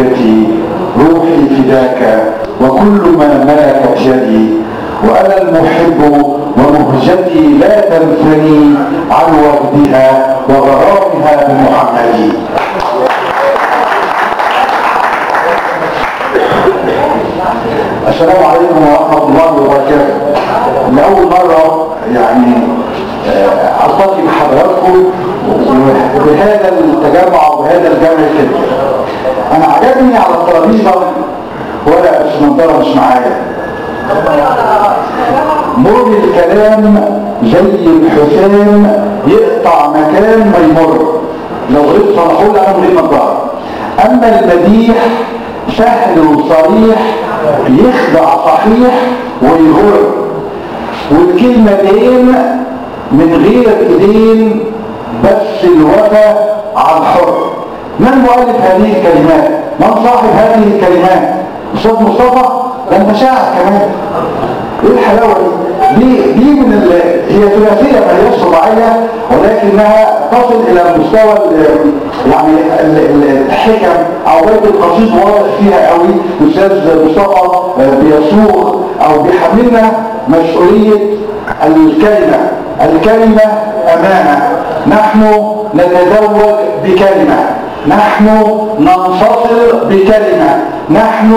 ومهجتي، روحي فداك وكل ما ملكت يدي، وأنا المحب ومهجتي لا تنثني عن وردها وغرامها بمحمد. السلام عليكم ورحمة الله وبركاته. لأول مرة يعني ألتقي بحضراتكم بهذا التجمع وبهذا الجمع الكبير. أنا عجبني على الترابيزة ورقة بس النضارة مش معايا. مر الكلام زي الحسام يقطع مكان ما يمر، لو غلطت صلحولي أنا من غير نضارة. أما المديح سهل وصريح يخدع صحيح ويغر، والكلمة دين من غير ايدين بس الوفا على الحر. من مؤلف هذه الكلمات؟ من صاحب هذه الكلمات؟ أستاذ مصطفى؟ ده انت شاعر كمان. ايه الحلاوة دي؟ دي من هي ثلاثية ما هياش رباعية، ولكنها تصل الى مستوى يعني الحكم او بيت القصيد واضح فيها قوي. الاستاذ مصطفى بيصوغ او بيحملنا مسؤولية الكلمة. الكلمة امانه، نحن نتزوج بكلمه، نحن ننفصل بكلمه، نحن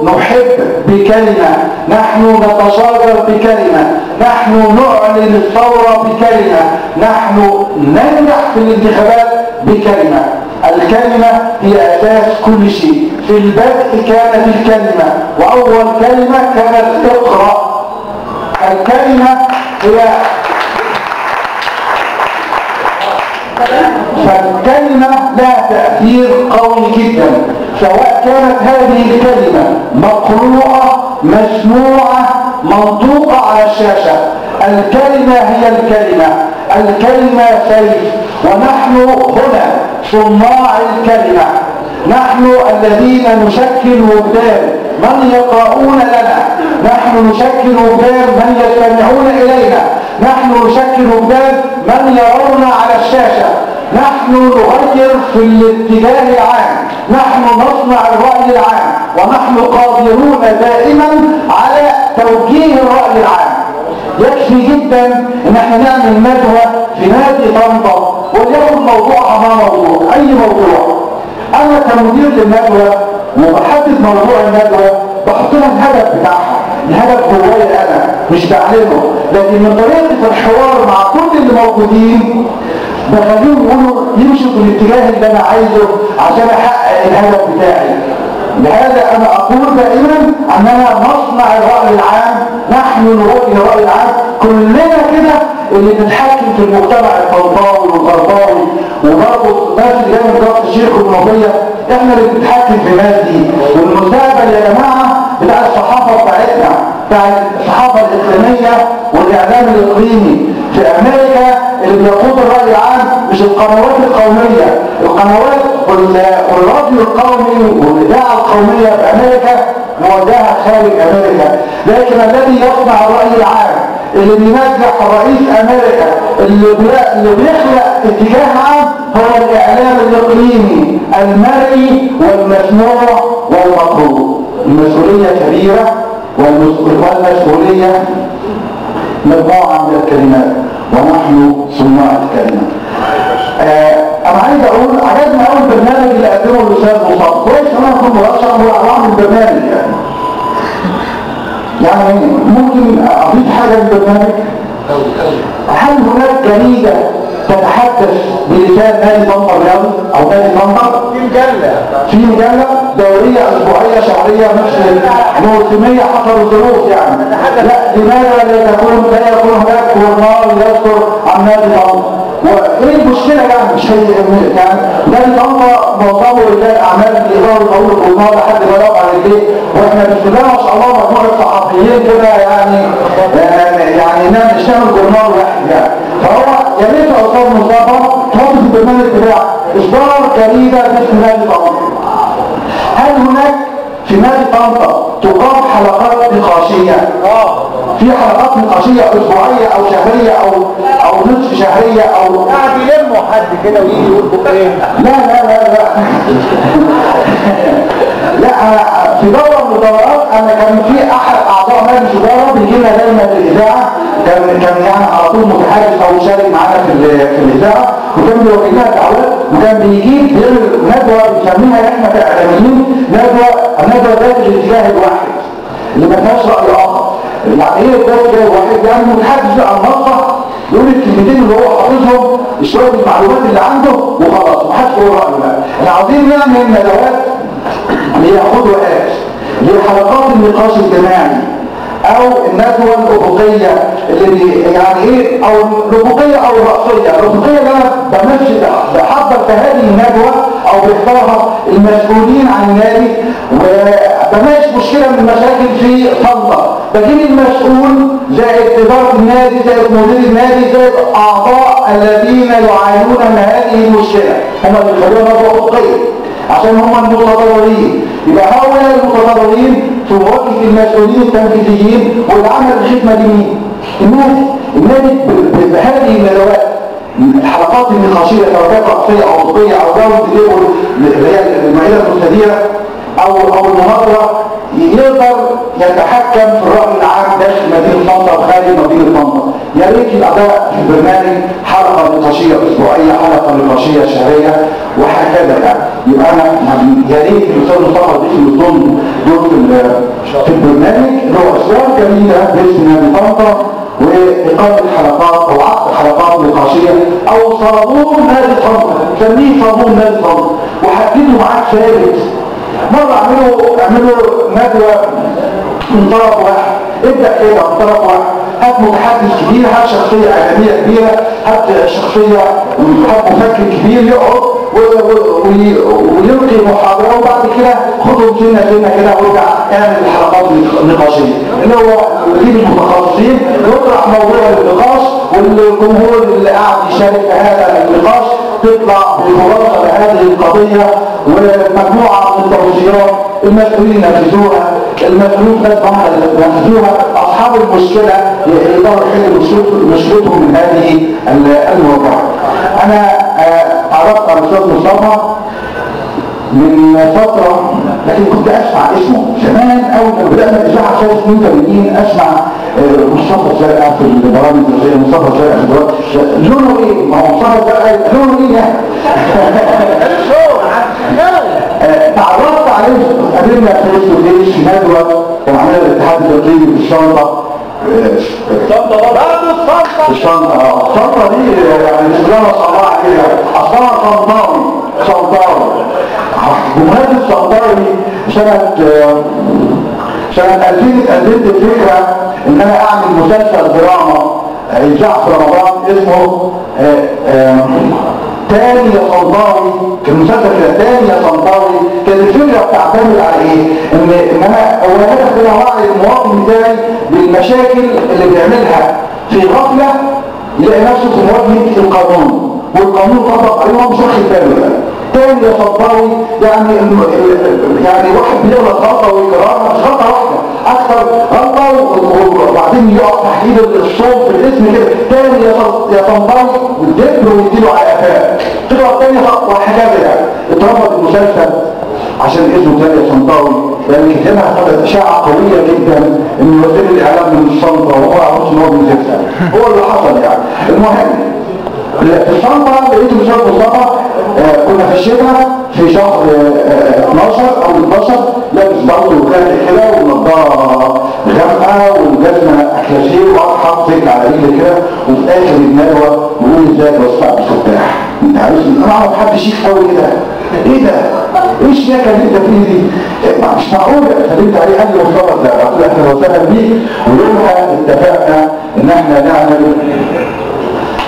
نحب بكلمه، نحن نتشاجر بكلمه، نحن نعلن الثورة بكلمه، نحن ننجح في الانتخابات بكلمه. الكلمة هي اساس كل شيء. في البدء كانت الكلمة، واول كلمة كانت اقرا. الكلمة هي فالكلمة لها تأثير قوي جدا، سواء كانت هذه الكلمة مقروءة مسموعة منطوقة على الشاشة. الكلمة هي الكلمة، الكلمة سيف، ونحن هنا صناع الكلمة، نحن الذين نشكل وجدان من يقرؤون لنا، نحن نشكل وجدان من يستمعون إلينا، نحن نشكل وجدان من يرون على الشاشة، نحن نغير في الاتجاه العام، نحن نصنع الرأي العام، ونحن قادرون دائما على توجيه الرأي العام. يكفي جدا ان احنا نعمل ندوة في نادي طنطا وليكن موضوعها ما موضوع، اي موضوع. انا كمدير للندوة وبحدد موضوع الندوة بحط لها الهدف بتاعها، الهدف جوايا انا مش بعلنه، لكن من طريقتي في الحوار مع كل اللي موجودين بخليهم يقولوا يمشوا في الاتجاه اللي انا عايزه عشان احقق الهدف بتاعي. لهذا انا اقول دائما اننا نصنع الراي العام، نحن نوجه الراي العام كلنا كده، اللي بنتحكم في المجتمع الطنطاوي والغرباوي وبرضه الناس اللي جاية من كفر الشيخ والمنوفيه، احنا اللي بنتحكم في الناس دي. والمستقبل يا جماعة بتاع الصحافة بتاعتنا، بتاع الصحافة الاقليمية والاعلام الاقليمي. في امريكا اللي بيقود الراي العام مش القنوات القومية، القنوات والراديو القومي والاذاعه القومية في امريكا موجهة خارج امريكا، لكن الذي يصنع الراي العام، اللي بينجح رئيس امريكا، اللي بيخلق اتجاه عام، هو الاعلام الاقليمي المرئي والمسموع والمقروء. المسؤولية كبيرة، والمسؤولية مجموعة من الكلمات، ونحن صناع الكلمة. انا عايز اقول عجبني اول برنامج اللي قدمه الاستاذ مصطفى. كويس ان انا اكون مرشح واعمل برنامج، يعني ممكن اضيف حاجة للبرنامج. هل هناك جريدة تتحدث بلسان نادي طنطا الرياضي او نادي طنطا؟ في مجلة، في مجلة دورية اسبوعية شهرية مش موسميه حسب الظروف يعني. لا، لماذا لا يكون هناك جورنال يذكر عن نادي طنطا؟ وايه المشكلة يعني؟ مش هي يعني نادي طنطا معظمه رجال اعمال بيقدروا يقولوا جورنال لحد ما يقف على رجليه، واحنا بسم الله ما شاء الله مجموعة صحفيين كده يعني مش نعمل جورنال واحد يعني. فهو يا ريت يا استاذ مصطفى تحط في البرنامج بتاعك اصدار جريدة باسم نادي طنطا. هل هناك في نادي طنطا تقام حلقات نقاشيه؟ في حلقات نقاشيه اسبوعية او شهرية او نصف شهرية او قاعد يلموا حد كده ويجي يقول بكره ايه؟ لا لا لا لا. انا في دوره من الدورات انا كان في احد اعضاء مجلس ادارة بيجي لنا دايما الاذاعة، كان يعني على طول متحدث او مشارك معانا في الاذاعة، وكان بيوجه لنا دعوات، وكان بيجيب بيعمل ندوه بنسميها احنا كاعلاميين ندوه ذات الاتجاه الواحد اللي ما فيهاش راي اخر. يعني ايه ذات الاتجاه الواحد؟ يعني متحدث عن المسرح يقول الكلمتين اللي هو حافظهم، شوية المعلومات اللي عنده وخلاص، محدش يقول رايه بقى. احنا عاوزين نعمل ندوات اللي هي خد وهات، اللي هي حلقات النقاش الجماعي او الندوة الافقية اللي يعني ايه، او الافقية او الراسية. الافقية اللي انا بمشي بحضر في هذه الندوة او بيحضرها المسؤولين عن النادي، وبناقش مشكلة من المشاكل في طنطا، بجيب المسؤول زائد ادارة النادي زائد مدير النادي زائد اعضاء الذين يعانون من هذه المشكلة، هم اللي بيخلوها ندوه افقية عشان هم المتضررين. يبقى هؤلاء المتضررين في مواجهة المسؤولين التنفيذيين، واللي عمل الخدمة دي مين؟ النادي. النادي بهذه الندوات الحلقات النقاشيه سواء كانت راسية او افقية او round table اللي هي المائدة المستديرة او المناظرة، يقدر يتحكم في الراي العام داخل مدينة طنطا وخارج مدينة طنطا. يا ريت يبقى ده في البرنامج حلقة نقاشيه اسبوعية، حلقة نقاشيه شهرية، وهكذا يعني. يبقى انا يا ريت الاستاذ مصطفى يضيف الضمن دول في البرنامج اللي هو اصرار جميلة باسم نادي طنطا واقامه حلقات او عقد حلقات نقاشيه او صالون نادي طنطا، سميه صالون نادي طنطا وحدده معاك ثابت. مرة اعملوا ندوة من طرف واحد، ابدأ كده من طرف واحد، هات متحدث كبير، هات شخصية إعلامية كبيرة، هات شخصية، هات مفكر كبير يقعد ويلقي محاضرة، وبعد كده خدهم سنة سنة كده وارجع اعمل الحلقات النقاشية اللي هو يجيب المتخصصين ويطرح موضوع النقاش، والجمهور اللي قاعد يشارك في هذا النقاش تطلع بخلاصة لهذه القضية ومجموعة من التوصيات المسؤولين ينفذوها، المسؤولين ينفذوها، أصحاب المشكلة يقدروا يحلوا مشكلتهم من هذه المواجهة. أنا تعرفت على الأستاذ مصطفى من فترة، لكن كنت أسمع اسمه زمان أول ما بدأنا الإذاعة سنة 82، أسمع مصطفى الزرقاء في البرامج الدراسية، مصطفى الزرقاء في البرامج، لونه إيه؟ ما هو مصطفى الزرقاء لونه إيه يعني؟ تعرفت عليه، قابلنا face to face في ندوة كان عاملها الاتحاد الإقليمي في الشنطة. الشنطة الشنطة دي يعني بسم الله ما شاء الله عليها، أصلها شنطاوي، شنطاوي. بمناسبة شنطاوي، سنة 2000 اتقدمت الفكرة إن أنا أعمل مسلسل دراما يذاع في رمضان اسمه تاني يا صنطاوي. كان المسلسل كده تاني يا صنطاوي. كانت الفكرة بتعتمد على ايه؟ ان انا اولا هدف ان اوعي المواطن بتاعي بالمشاكل اللي بيعملها في غفلة، يلاقي نفسه في مواجهة القانون، والقانون طبق عليه وهو مش واخد باله. يعني تاني يا صنطاوي يعني يعني واحد بيغلط غلطه ويكررها، مش غلطه واحدة، اكثر غلطه، وبعدين يقع تحديد الصوت في الاسم كده، تاني يا صنطاوي، والدب ويديله على قفاه، تغلط تاني وهكذا يعني. اتربط المسلسل عشان اسمه تاني يا صنطاوي، لان كتابها خدت اشاعة قوية جدا ان وزير الاعلام من الشنطة، وهو ما يعرفش ان هو من الزفت، هو اللي حصل يعني. المهم في الشنطة لقيت الاستاذ مصطفى، كنا في الشتاء في شهر 12 او 12، لابس برضه وخارج كده ونضاره غامقه والجزمه اكلاشيه، وقعد حاطط رجل على رجل كده، وفي اخر الندوة بيقول ازيك يا استاذ عبد الفتاح؟ انت عارف انا اعرف حد شيخ قوي كده، ايه ده؟ ايه الشياكه اللي انت فيه دي؟ مش معقولة. سلمت عليه قال لي مصطفى ده، قلت له اهلا وسهلا بيك. ويومها اتفقنا ان احنا نعمل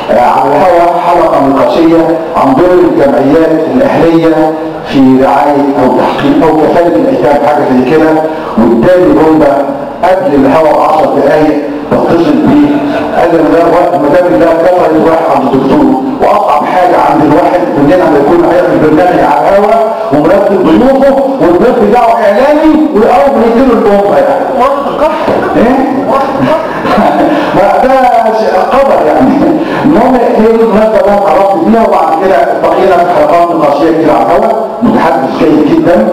على الهواء حلقة نقاشية عن دور الجمعيات الأهلية في رعاية أو تحقيق أو كفالة الأيتام، حاجة زي كده. واداني بومبا قبل الهواء ب 10 دقايق، بتصل بيه قال لي ده وقت ما دام ده كفر رايح عند الدكتور، وأصعب حاجة عند الواحد مننا لما يكون هيعمل برنامج على الهواء ومرتب ضيوفه والضيف بتاعه إعلامي والأول بيديله البومبا يعني. إيه؟ ما ده قدر يعني. المهم هي دي المناسبة اللي انا اتعرفت بيها، وبعد كده بقينا في حلقات نقاشيه كتير على الهواء. متحدث جيد جدا،